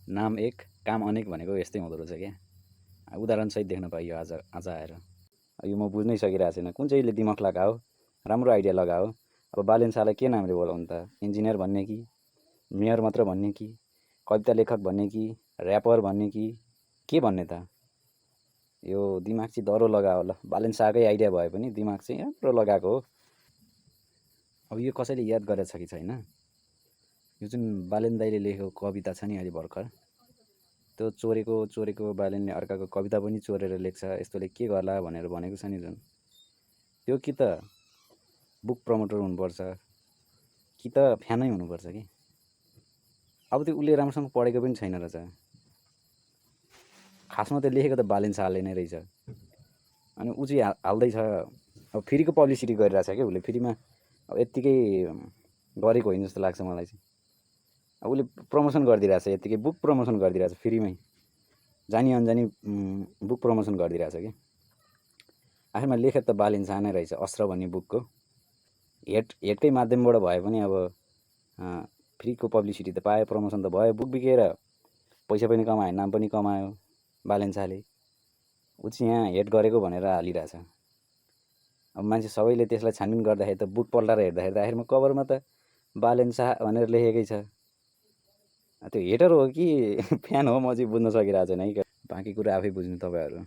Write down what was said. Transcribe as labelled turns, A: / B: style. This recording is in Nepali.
A: नाम एक काम अनेक भनेको यस्तै हुँदो रहेछ क्या। उदाहरणसहित देख्न पाइयो आज आज आएर। यो म बुझ्नै सकिरहेको छैन, कुन चाहिँले दिमाग लगाओ, राम्रो आइडिया लगाओ। अब बालेन शाहलाई के नामले बोलाउनु त? इन्जिनियर भन्ने कि, मेयर मात्र भन्ने कि, कविता लेखक भन्ने कि, ऱ्यापर भन्ने कि, के भन्ने त? यो दिमाग चाहिँ दह्रो लगाओ ल। बालेन शाहकै आइडिया भए पनि दिमाग चाहिँ राम्रो लगाएको हो। अब यो कसैले याद गरेछ कि छैन? यो जुन बालेन दाइले लेखेको कविता छ नि अहिले भर्खर, त्यो चोरेको बालेनले अर्काको कविता पनि चोरेर लेख्छ, यस्तोले के गर्ला भनेर भनेको छ नि जुन, त्यो कि त बुक प्रमोटर हुनुपर्छ कि त फ्यानै हुनुपर्छ कि। अब त्यो उसले राम्रोसँग पढेको पनि छैन रहेछ। खासमा त्यो लेखेको त बालेन शाहले नै रहेछ। अनि ऊ चाहिँ हाल्दैछ, अब फ्रीको पब्लिसिटी गरिरहेछ क्या उसले। फ्रीमा अब यत्तिकै गरेको होइन जस्तो लाग्छ मलाई चाहिँ। अब उसले प्रमोसन गरिदिरहेछ, यत्तिकै बुक प्रमोसन गरिदिरहेछ फ्रीमै, जानी अन्जानी बुक प्रमोसन गरिदिरहेछ कि। आखिरमा लेखेको त बालेन शाह नै रहेछ, अस्त्र भन्ने बुकको। हेडकै माध्यमबाट भए पनि अब फ्रीको पब्लिसिटी त पायो, प्रमोसन त भयो, बुक बिकेर पैसा पनि कमायो, नाम पनि कमायो बालेन शाहले। ऊ चाहिँ यहाँ हेड गरेको भनेर हालिरहेछ। अब मान्छे सबैले त्यसलाई छानबिन गर्दाखेरि त बुक पल्टाएर हेर्दाखेरि त आखिरमा कभरमा त बालेन शाह भनेर लेखेकै छ। त्यो हेटर हो कि फ्यान हो म चाहिँ बुझ्न सकिरहेको छैन है। बाँकी कुरा आफै बुझ्नु तपाईँहरू।